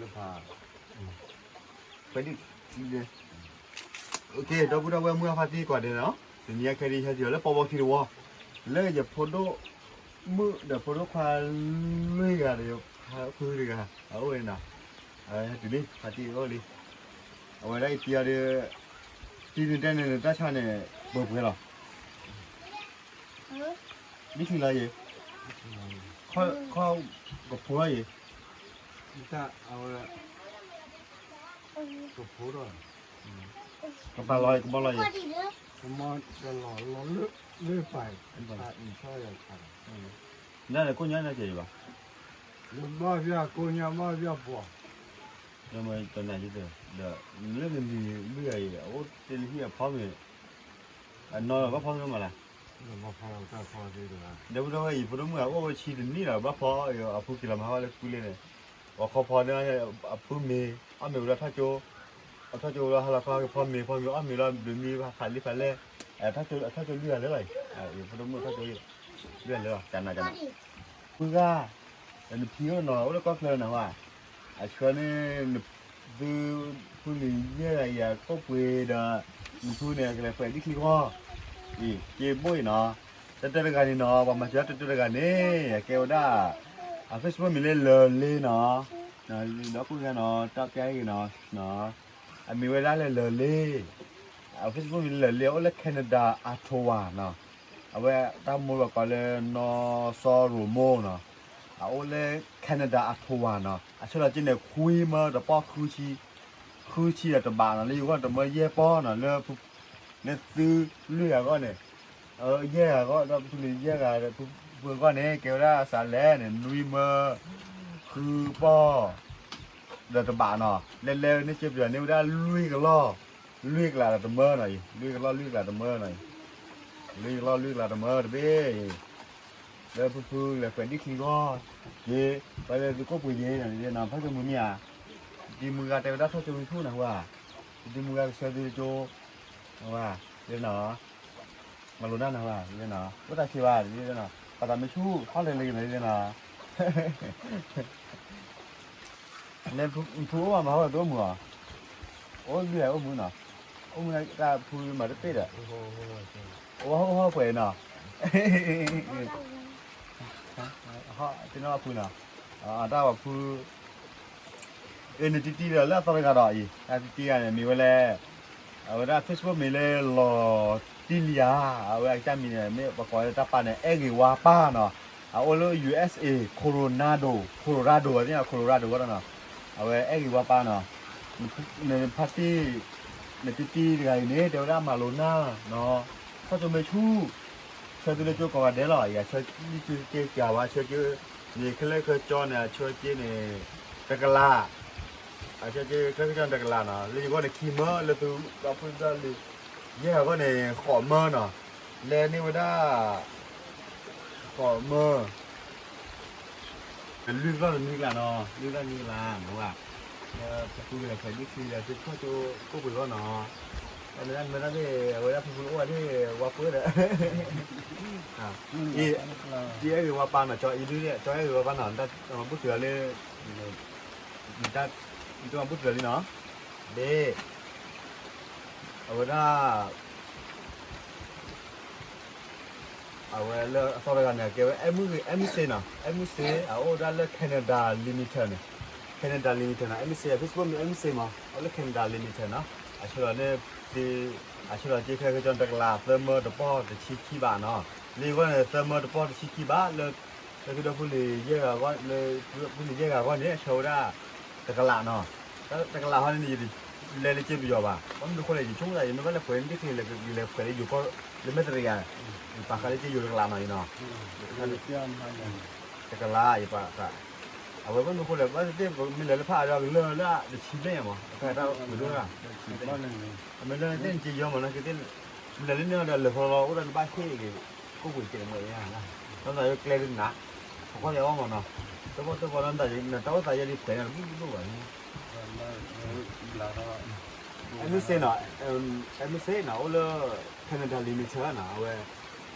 လၢဖး ဖဲဒ် ဒီပုၢ်ဒီဝဲၢ်မုၢ်အဖါတံၢ်ကိးဂၤဒဲးနီၤ, တနံၤအံၤခဲအံၤ ဟဲတုၤလီၤလၢပီဘီခံတဝီ, လၢယဖိဒိၣ်မုၣ်ဒီးဖိဒိၣ်ခွါလွံၢ်ဂၤဒီး ယဖါဖုတဂၤ အအိၣ်န့ၣ်နီၤ, အဝဲဟဲတုၤလံ ဖါတံၢ်အိၣ်လံ, အဝဲဒၣ်အံၤတံၤအီၤဒီး တံၤန့ၣ်တဲန့ၣ် နတၢ်ဆါန့ၣ် ပှဲၤပှဲၤလီၤ ဒ်ချံလီၤယံၤ, ခီၣ်ကဖိလီၤယံၤ, အဝဲ ကဖိဒီး ကပာ်လီၤယံၤ ကမီလီၤယံၤ, ကမီတလီၤလီၤလၢ လၢပာ် ဒ်န့ၣ်ကိၣ်ညါန့ၣ်ကဲယံၤဘၣ်, လၢဘၣ်ဖၠၣ်ကိၣ်ညါဘၣ်ဖၠၣ်ပှၤ ဒီး လၢနလံၤလွံၢ်ဂၤအံၤ အအိၣ်တ့ၢ်လၢဟံၣ်အဖီမ့ၤ, အနီၢ်လီၤဘၣ်ဖီမ့ၤမးလဲၣ်, ဒီပုၢ်ဒီဝဲၢ်အံၤ ဖိဒိၣ်မုၣ်အအိၣ်ဝဲဆံတနံၣ်လီၤ ဘၣ်ဖီအီၤ အဖုက့ၤလီၤမၤဟီၣ်လၢကွံလ့န့ၣ်, ပှၤခီဖီန့ၣ် အဖုမ့ၤ အီၣ်မ့ၤဝဲလၢထီၣ်ကၠိ, အထီၣ်ကၠိဝဲလၢဟါလီၤခီက့ၤဖီမ့ၤ ဖီမ့ၤအီၣ်မ့ၤလီၤ ဘျုးမံဖးလံဖးလဲၢ်, အထီၣ်ကၠိလၢလီၤအံၤ, ဖိဒိၣ်မုၣ်ထီၣ်ကၠိ လၢလီၤ ကနၤကနၤ ဖုဂၤ, နဖံအိၣ်နီၤ အိၣ်လၢကီၢ်ချၢနၤဝဲ, အဆှၢန့ၣ် နသုဖုလံၤယဲၢ်ဂၤအံၤအကိၣ်ပှ့ၤဒီး နဖုန့ၣ် အကလဲၤပှဲၤဒ်ချံဂီၢ်, အံၤ က့ဘိၣ်အံၤနီၤ, တၢတၢတဂၤန့ၣ်နီၤ ပှၤမၤစၢၤတၢတၢတဂၤန့ၣ် အကဲဝဲဒၣ် အ Facebook မံၤလၢလၢာ်လ့နီၤ, ဒီးကိၣ်ညါနီၤ တၢ်ပျၢ်အံၤနီၤ အမံၤဝဲဒၣ်လၢလၢာ်လ့, အ Facebook မံၤလၢလၢာ်လ့ အအိၣ်လၢ Canada Ottawa နီၤ, အဝဲတၢ်မိၢ်ပှၤကိးလၢ နီၢ်စီရိၤမိၢ်နီၤ, အအိၣ်လၢ Canada Ottawa နီၤ, အဆၢလီၤက့န့ၣ် ခွံမၢတပီၢ် ဃုဆံဒီးတဘးနီၤ, လၢယဂီၢ်တမၢယဲၢ်ပီၢ်နီၤ, လၢ လၢသုလွံၢ်ဂၤအဂီၢ်န့ၣ်, ယဲၢ်ဂၤအဂီၢ် ဒီးဖုလံၤယဲၢ်ဂၤ ဖုအဂီၢ်န့ၣ် ကဲဝဲဒၣ်စးလဲၣ်န့ၣ် နွံမၢ ဃုပီၢ် ဒီးတဘးနီၤ, လဲၤလဲၤန့ၣ် က့ပယီၤန့ၢ်ဝဲဒၣ်လွံၢ်ကလီၢ် လွံၢ်ကလးဒီးတမၢနီၤ, လွံၢ်ကလီၢ်လွံၢ်ကလးတမၢနီၤ, လွံၢ်ကလီၢ်လွံၢ်ကလးတမၢတဘ့ၣ် လၢဖုဖုလဲၤပှဲၤဒ်ချံဂီၢ်, က့ ပှၤလၢသုကိၣ်ပှ့ၤယဲၢ်နီၤ, ဖးကၠိမုၢ်မ့ၢ်ဧါ, တံၤမုၢ်ဂၤတဲဝဲဒၣ်ထီၣ်ကၠိမုၢ်ဆူၣ်နၤဝဲ, တံၤမုၢ်ဂၤကဆှၢသုတကၠိ, ဝဲ, နီၤ, မၤလိနၢ်နၤဝဲ, အိၣ်တၢ်ဆံးဘၣ်, ပှၤသးမ့ၢ်ဆူၣ် ဟီၣ်လၢလၢက့ၤနၤနီၤ, နဖုအိၣ်မးမၤဟီၣ်လၢတအိၣ်မုာ်အီၤ, အိၣ်ဂံၢ်အိၣ်မုာ်နီၤ, အိၣ်မုာ်တၢ်ဖုမၤတပ့ၢ်ဒီး, အိၣ်ဟီၣ်ဟီၣ်ပှဲၤနီၤ, သ့ၣ်နီၣ်ဖုနီၤ, တၢ်ဝဲဖု အ့ နတံၤတံၤဒီးလၢအသီတဂၤဒီးအံၤ တၢ်တံၤတံၤဂၤန့ၣ် မ့ၢ်ဝဲလဲၣ်, အဝဲဒၣ် Facebook မ့ၢ်လၢ လီၤတံလံယၤ, အဝဲအကစၢ်မံၤန့ၣ် မ့ၢ်ပကိးလၢတၢ်ပာ်န့ၣ် အဲၣ်ဂ့ၤဝါပၢ်နီၤ, အအိၣ်လၢ ယူၢ်အ့ၣ်အ့ Colorado, Colorado ဝဲသ့ၣ်ညါ Colorado ဝဲဒၣ်နီၤ, အဝဲအဲၣ်ဂ့ၤဝါပၢ်နီၤ, နဖါတံၢ်, နတံၤတံၤတဂၤအံၤန့ၣ် တဲဝဲဒၣ်မၤလိနၢ်နီၤ, ထီၣ်ကၠိမ့ၢ်ဆူၣ် ဆှၢသုလၢကၠိကိးဂၤဒဲးလီၤ, ယဆှၢကၠိကၢဝါ ဆှၢကၠိ, န့ၣ်ခဲလၢာ်ခဲဆ့န့ၣ် အဆှၢကၠိန့ၣ် တကလး, အဆှၢကၠိခဲလၢာ်ခဲဆ့န့ၣ်တကလးနီၤ, လၢယဂီၢ်န့ၣ်ခံမၢ လၢသုဒီဖိသၣ်လံၤ ယဲၢ်ဂၤအဂီၢ်န့ၣ် ဃိးမၢနီၤ, လဲန့ၢ်ဝဲဒၣ် ဃိးမၢ လွံၢ်ကလီၢ်တနွံကလးနီၤ, လွံၢ်ကလီၢ်တနွံကလးနီၤဝဲ, ဒီးပသူကလဲၤဖဲဒ်ခံဒီး သုဖီၣ်ကၠိကိၣ်ပှ့ၤဂီၢ်နီၤ, တၢ်မ့ၢ်တၢ်မ့ၢ်တၢ်သ့ၣ် အဝဲဒၣ်ဖုဖုအိၣ်ဝဲဒၣ်ဝါပှ့ၤဒီး အ့ တအဲၣ်ဂ့ၤဝါပၢ်နီၤ, ကၠီအံၤဒုး ကၠီအဲၣ်ဂ့ၤဝါပၢ်နီၤ, တၢ်မၤဘူၣ်တုၤလီၤလၢ တၢ်မၤဘူၣ်တုၤလီၤလံနီၤ, ဒ် အဝဲဒၣ် အဝဲလၢအသီတဂၤန့ၣ် ကဲဝဲ အဲမုၢ်စ့နီၤ, အဲမုၢ်စ့ အအိၣ်ဒၣ်လၢ Canada Limited န့ၣ်, Canada Limited နီၤ, အဲမုၢ်စ့ Facebook မ့ၢ်အဲမုၢ်စ့မး, အိၣ်လၢ Canada Limited နီၤ, အဆၢလီၤန့ၣ် အဆၢလီၤက့ခဲကၠီန့ၣ် တကလးသၢမၢတပီၢ်တဆံခံဘးနီၤ, လၢအဂီၢ်န့ၣ် သၢမၢတပီၢ်တဆံခံဘး လၢ လၢသုဒီဖိလံၤယဲၢ်ဂၤအဂီၢ်, လၢသုဒီဖိလံၤယဲၢ်ဂၤအဂီၢ်န့ၣ် အဆၢဝဲဒၣ် တကလးနီၤ, တကလးဟီန့ၣ် ယလဲၤလၢက့ပယီၤဘၣ်, ဘၣ်မနုၤဃိလဲၣ် ယဆိကမိၣ်သး ယမ့ၢ်ဘၣ်လဲၤပှဲၤန့ၣ်တခါ ယလဲၤပှဲၤလၢယိၤကီၢ် လၢမဲၢ်တရံးယၤ, ယပာ်ဃာ်လၢက့ယိၤတကလးနီၤအံၤနီၤ, တကလး ယပာ်ဃာ်, အဝဲဘၣ်မနုၤဃိလဲၣ် ဘၣ်သ့ၣ်သ့ၣ် မ့ၢ်လဲၤလၢဖးအါဒီးကလၢာ်လၢတဆံဘျဲၣ်ညါမး အခါတၢ်ပှ့ၤဒိၣ်တၢ်, အမ့ၢ်လၢသ့ၣ်န့ၣ်က့ယီမးနီၤ က့သ့ၣ်, မ့ၢ်လဲၤလၢန့ၣ်ဒီး လဲၤဖီလီၤအိၣ်ဒီးနဘၣ်ဟ့ၣ်ဂ့ၤ ကိၣ်ပှ့ၤကဲးမ့ၢ်ယါ, တၢ်သးယိၣ်ကျဲဒုးနး, ဖီခိၣ်ယအီၣ်မးနီၤ, တပီၢ်တပီၢ်နီၤ တၢ်အိၣ်သးယဲဒ်ပှဲၤန့ၣ် တဘၣ်ဒိၣ်ဘၣ်န့ၣ် အဲမုၢ်စ့နီၤ, အဲမုၢ်စ့နီၤ အိၣ်လၢ Canada Limited နီၤ အဝဲ,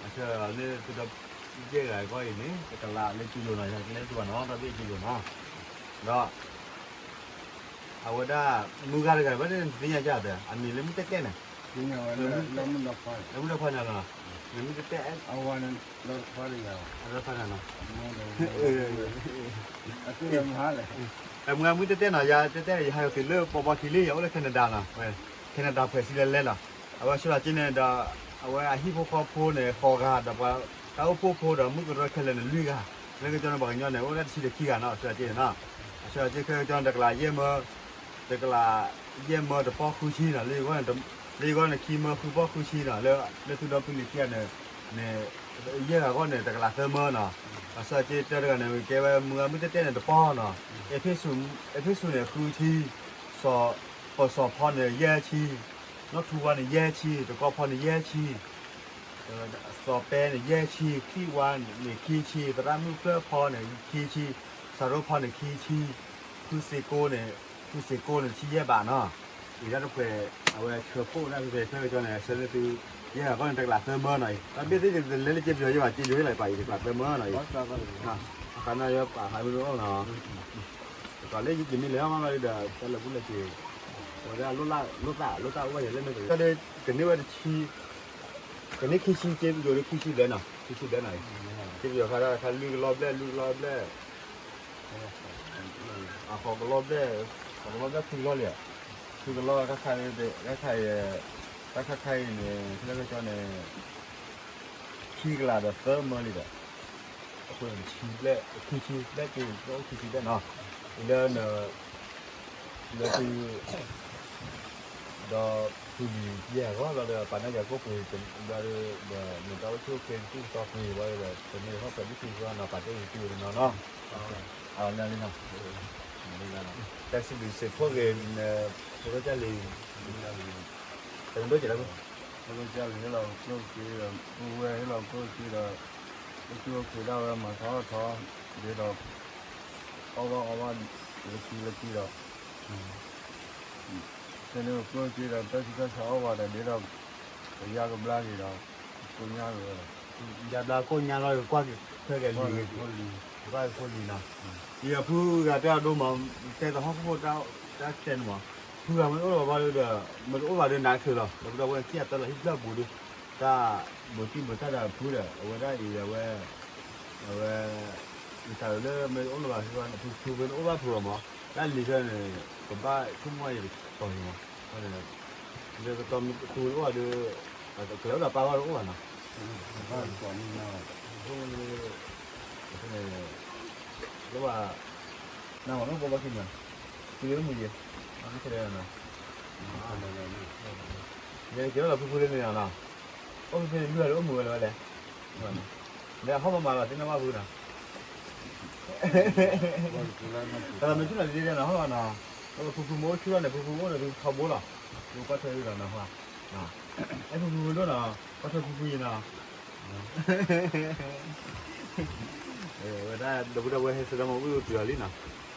အဆၢလီၤန့ၣ် သုဒီ ယဲၢ်ဂၤအဂီၢ်အံၤန့ၣ် တကလးလၢက့ယိၤနီၤ ယကလဲၤတဘၣ်နီၤ တၢ်ဘ့ၣ်က့ယိၤနီၤ, ဒီး အဝဲဒၣ် မုၢ်ဂၤတဂၤဘၣ်န့ၣ် သ့ၣ်ညါကၢ်သး အမံၤလၢမုၢ်တဲတဲန့ၣ်, လၢမုၢ်ဒီခွါန့ၣ်လီၤ, မုၢ်တဲတဲ အဝဲန့ၣ် လၢခွါတဂၤဘၣ်, လၢခွါတဂၤနီၤ, အမုၢ်ဂၤမုၢ်တဲတဲနီၤ ယတဲတဲ ယဟးက့ၤလၢပီပီထံလံ ယအိၣ်လၢ Canada နီၤ, Canada ဖှဲးစံလဲၤလဲၤလီၤ, အဝဲဆှၢလီၤက့န့ၣ်ဒီး အဝဲအဟံၣ်ဖိဃီဖိန့ၣ် ဃိးဂၤ ဒီးပှၤတၢ်အိၣ်ဖှိၣ်ဖိဒီးမုၣ်ကရၢခဲလၢာ်န့ၣ် လွံၢ်ဂၤ, လၢကညီန့ၣ် ပှၤကညီန့ၣ် အိၣ်ဒၣ်တဆံဒီးခံဂၤနီၤ ဆှၢလီၤက့န့ၣ်နီၤ, အဆှၢလီၤက့ခဲကညီန့ၣ် တကလးယဲၢ်မၢ တကလးယဲၢ်မၢတပီၢ်ဃုဆံနီၤ, လၢအဂီၢ်န့ၣ် လၢအဂီၢ်န့ၣ် ခံမၢဃုပီၢ်ဃုဆံနီၤ, လၢသုဒီဖုလံၤခံဂၤန့ၣ် န့ၣ် ယဲၢ်ဂၤအဂီၢ်န့ၣ် တကလးသၢမၢနီၤ, အဆၢက့တၢတဂၤန့ၣ် ကဲဝဲမုၢ်ဂၤမုၢ်တဲတဲန့ၣ်တပီၢ်နီၤ, အ့းဖ့းစူးန့ၣ်ဃုဆံ, စီၤပၢၤစီၤဖီန့ၣ်ယဲၢ်ဆံ, နီၢ်ထူဝါန့ၣ်ယဲၢ်ဆံ, တကီဖီန့ၣ်ယဲၢ်ဆံ စီၤပဲန့ၣ်ယဲၢ်ဆံ, ခံဝါန့ၣ်ခံဆံ, သရၣ်မုၣ်ဖျၢၣ်ဖီန့ၣ်ခံဆံ, စၤရိဖီန့ၣ်ခံဆံ, ဖုစ့ကိန့ၣ်, ဖုစ့ကိန့ၣ် ဆံယဲၢ်ဘးနီၤ, အံၤဒၣ်တဖှဲး အဝဲဆှၢဖှိၣ်ဒၣ်ဖဲဖဲကၠီန့ၣ် ဆှၢန့ၢ်သု ယဲၢ်ဂၤအဂီၢ်န့ၣ် တကလးသၢမၢနီၤအံၤ, တၢ်ဘ့ၣ်သ့ၣ်လဲၤလၢက့ပယီၤယဲၢ်ဘး က့ယိၤဟ့ၣ်လီၤပာ်အံၤ တကလးသၢမၢနီၤအံၤ, အခါန့ၣ်ယပာ်ဃာ်မ့ၢ်အိၣ်နီၤ, တကးလၢယမ့ၢ်လဲၤမးလီၤဒီး တၢ်လၢာ်ဘူၣ်လၢာ်စ့ၤ, အဝဲဒၣ်လိၣ်သး လိၣ်သးအိၣ်ဝဲယၤလၢမဲာ်တရံး တၢ်ဒ် ကန့ၢ်ဝဲတဆံ ကန့ၢ်ခံဆံ က့ပယီၤဒ်ခံဆံဘျဲၣ်နီၤ, ခံဆံဘျဲၣ်နီၤအံၤ, က့ပယီၤခါဒၣ်ခါလွံၢ်ကလီၢ်ဘျဲၣ် လွံၢ်ကလီၢ်ဘျဲၣ် အဃိးကလီၢ်ဘျဲၣ် ဃိးကလီၢ်ဘျဲၣ် ခွံကလီၢ်လံ, ခွံကလီၢ်တၢ်ခါအံၤ တၢ်ခါခါအံၤန့ၣ် ဖဲလဲၣ်ကၠီန့ၣ် ခံကလးဒီးသၢမၢလံဒီး အဃိန့ၣ် ခံဆံဘျဲၣ် ခံဆံဘျဲၣ်က့ အိၣ်ခံဆံဘျဲၣ်နီၤ, လၢ လၢသု ဒီးဖုလံၤယဲၢ်ဂၤလီၤဒီး ပာ်န့ၢ်ယၤကိၣ်ပှ့ၤဘျီဒီး ဒီးနတၢ်အိၣ်ဆူၣ်အိၣ်ချ့ နသူၣ်ကသီပှ့ၤဘျီဒီး တမ့ၢ်ဟီၣ်ဖျဲးဒ်ခံကီနီၤ ပာ်တ့ၢ်ယၤတနီၤနီၤ, အလၢလံနီၤ, တၢ်စံးဘျုးစံးဖှိၣ်ဂ့ၤ ဖိဒိၣ်ကၢ်လံၤ တမ့ၢ်ဒိၣ်ကဲလၢ ဖိဒိၣ်ကၢ်လံၤဟ့ၣ်လီၤကျိၣ်စ့ဒီး ပုၢ်ဝဲၢ်ဟ့ၣ်လီၤကျိၣ်စ့ဒီး အိၣ်ဆူၣ်အိၣ်ချ့ဒၣ်ဝဲ မၤထီၣ်ထီ ဒ်ဒီး အီၣ်ဘၣ်အီဘၣ် လၢခံလၢခံဒီး ဖဲန့ၣ်ကျိၣ်စ့ဒီး တၢ်ဆူးတၢ်ဆါအီၣ်ဝဲဒီး ဒ်ဒီး ကယါကဘျါက့ၤဒီး ကိညါက့ၤဝဲဒီး ယါဘျါကိညါလီၤ ကွၢ်က့ၤခဲက့ၤလံၤ ကွၢ်က့ၤဖိလံၤနီၤ, ယဖုဂၤတၢ်ဒိမး တဲသဟီၣ်ခိၣ်ဖိတၢ်တဲန့ၣ်မး, ဖုဂၤမ့ၢ်တအိၣ်လီၤဘၣ်ဒီး မ့ၢ်တအိၣ်ဘၣ်ဒီးနးချုးလီၤ ဒီပုၢ်ဒီဝဲၢ်ခံဂၤတၢ်လီၤဟံၣ်ဖျၢၣ်ဘူးဒီး တၢ်ဘူးတံၢ်ဘူးတၢ်ဒီးဖုဒီး အဝဲဒၣ်အံၤဒီးဝဲ အဝဲ ယသးလၢမ့ၢ်အိၣ်လၢၤဘၣ် ဖုဖုမ့ၢ်တအိၣ်ဘၣ်ဖုလီၤမး, တၢ်လံၤခဲန့ၣ် ကဘၣ်ဆိကမိၣ်ယၤတကတီၢ်န့ၣ်မး, လၢကတီၢ်ဖုတအိၣ်ဘၣ်ဒီး ကလဲၤအိၣ်ဒီးပၢ်ဂီၢ်တအိၣ်ဘၣ်နီၤ, လၢဘၣ် နမ့ၢ်ပိာ်ဘၣ်ခံန့ၣ် တုၤလၢမုၢ်ယဲၢ် မ့ၢ်ခဲလၢာ်နီၤ, ယက့ၤအိၣ်ဒီးဖုဖုလၢန့ၣ်နီၤ, အိၣ်ဖုဖုန့ၣ်လွံၢ်ဂၤလၢအိၣ်မုာ်ဝဲလၢၤဝဲလဲၣ်, လဲၤဟီၣ်မးမးလီၤ သ့ၣ်နီၣ်ဘၣ်ဖုနီၤ, တၢ်မ့ၢ်ဆူၣ်နီၤဒ်ဒ်နီၤ ဟီၣ်လီၤနီၤ, ဖုဖုမ့ၢ်အိၣ်ဆူၣ်ထီၣ်န့ၣ် ဖုဖုအိၣ်ဒီးဖုထီဘိလီၤ, ဖုကွၢ်ထွဲအံၤလီၤနီၤ, အဲၣ်ဖုဖုဒိၣ်နီၤ, ကွၢ်ထွဲဖုဖုအံၤနီၤ. ဝဲဒၣ်ဒီပုၢ်ဒီဝဲၢ်ဟဲဆၢထၢၣ်မီၤဝံၣ်အိၣ်တုၤအီၤလံနီၤ,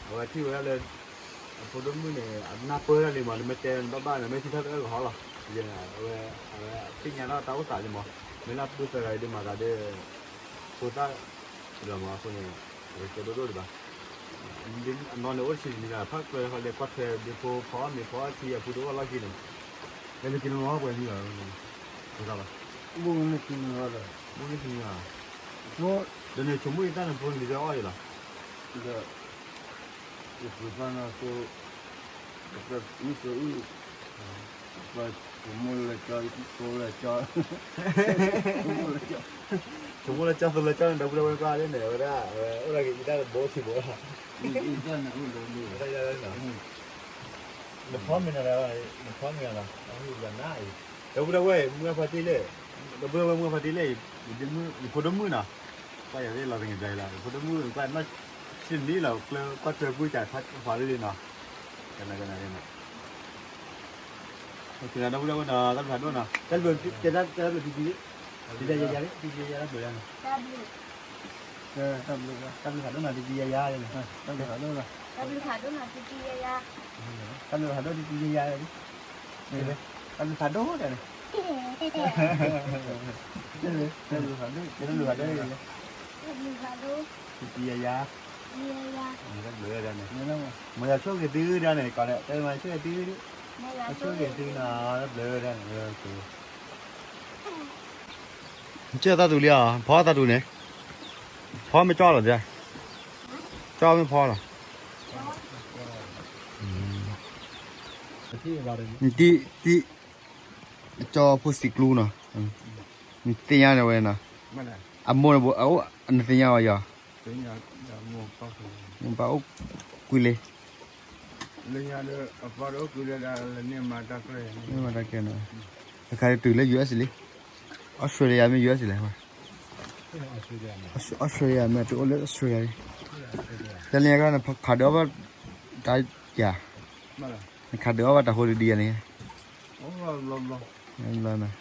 အဝဲထံၣ်ဝဲဒၣ်လၢ အဖိဒိၣ်မုၣ်န့ၣ် အနၢ်ပၢၢ်တၢ်လံမး နမ့ၢ်တဲနဘၣ်ဘၣ်န့ၣ် မ့ၢ်ထံၣ်ထီၣ်တအၢၣ်ကဟီလီၤ, အဝဲ အဝဲသ့ၣ်ညါထီၣ်တၢ်အိၣ်သးလံမး, မ့ၢ်လၢအပုၢ်သၢဂၤအံၤဒ်မၤသးဒီး ဖိသၣ်လီၤမးအဃိန့ၣ် အဝဲကဲဒိၣ်ဒိၣ်ဒံးဘၣ်, အနီၢ်န့ၣ်အိၣ်တဆံတနံၤလီၤ ဖးကျၢၤဃီလဲၤကွၢ်ထွဲဒ့ဖိဖီအီၣ်မ့ၤဖီအီၣ်ထံအဖုဒိၣ်အိၣ်လီၢ်ခံန့ၣ်, လဲၤမ့ၢ်က့ၤနမၤပှဲၤလံဘၣ်, ဘိန့ၣ် ဒီးန့ၣ်ဆိကမိၣ်ယသၣ်န့ၣ်ဖိလံၤဒၢအီၣ်အံၤလီၤ, ဒီး ယပှ့ၤပာ်နီၢ်သိ မုၢ်စိအုၣ် ပှၤဆိကမိၣ်လၢကၠီ ယဆိလၢကၠီ ဆိကမိၣ်လၢကၠီသိလၢကၠီန့ၣ် ဒီပုၢ်ဒီဝဲၢ်ကွၢ်လၢန့ၣ် အဝဲဒၣ် အဝဲအိၣ်ဒီးက့ၤယတၢ်တဘိထံဘိလီၤ, ယတၢ်န့ၣ်အိၣ်လၢလၢ နဖီမ့ၤနၤလီၤ, နဖီမ့ၤနၤလီၤ, ဒီပုၢ်ဒီဝဲၢ် မုၢ်အဖါတ့ၢ်လဲၣ်, ဒီပုၢ်ဒီဝဲၢ်မုၢ်အဖါတ့ၢ်လဲၣ်, ယဖိဒိၣ်မုၣ်နီၤ, ကွၢ်ယၤသ့ၣ်လီၤသငဲးဘျီလီၤ, ယဖိဒိၣ်မုၣ်ကွၢ်နီၢ်ဆံနံၣ်လီၤ ကျၢကွၢ်ထွဲကွံာ်စးထီၣ်ဖးလံနီၤ, ကနၤကနၤန့ၣ် ဒီပုၢ်ဒီဝဲၢ်နီၤ တၢ်ဘျုးဖးဒိၣ်နီၤ, တၢ်ဘျုးတဲတၢ်ဘျုးတံတံလံ, တံတံယါယါလံ တံတံယါယါတၢ်ဘျုးယါန့ၣ်, တၢ်ဘျုးဖးဒိၣ်နီၤ တံတံယါယါလံ, တၢ်ဘျုးဖးဒိၣ်နီၤ တံတံယါယါ, တၢ်ဘျုးဖးဒိၣ်တံတံယါယါလံ, တၢ်ဘျုးဖးဒိၣ်တၢ်န့ၣ်, တၢ်ဘျုးဖးဒိၣ် တၢ်ဘျုးဖးဒိၣ်လံ, တံတံယါယါ, တၢ်ဘျုးတၢ်န့ၣ်, မ်ယွၤဆိၣ်ဂ့ၤသုတၢ်န့ၣ် ကီးန့ၣ် တၢ်မၤဆိၣ်ဂ့ၤသု, ဆိၣ်ဂ့ၤသုနီၤ တၢ်ဘျုးတၢ်န့ၣ်, ကၢ်သၣ်တူလံအီၤ ဖီသၣ်တူန့ၣ်, ဖီမ့ၢ်ကၠီလီၤ, ကၠီမ့ၢ်ဖီလီၤ, တံ တံ ကၠီဖိစံးကျူနီၤ, နသ့ၣ်ညါန့ၣ်ဝဲနီၤ, အမိၢ်န့ၣ် နသ့ၣ်ညါဝဲယီၤ, ဘၣ်အိၣ်ကွံာ်လံ, မ့ၢ်မၤတၢ်ကဲနီၤ, တခါတုၤလၢ ယူၢ်အ့ၣ်လံ, အီစထြ့လယါမ့ၢ် ယူၢ်အ့ၣ်လံ, အီစထြ့လယါမ့ၢ် တအိၣ်လၢအီစထြ့လယါလံ, တၢ်လၢညါခါန့ၣ် ခးဒုးအီၣ်ဘၣ်တၢ်ယၤ, နခးဒုးအီၣ်ဘၣ်တၢ်ဃိတဒံယၤန့ၣ်, ဘျီဘျီ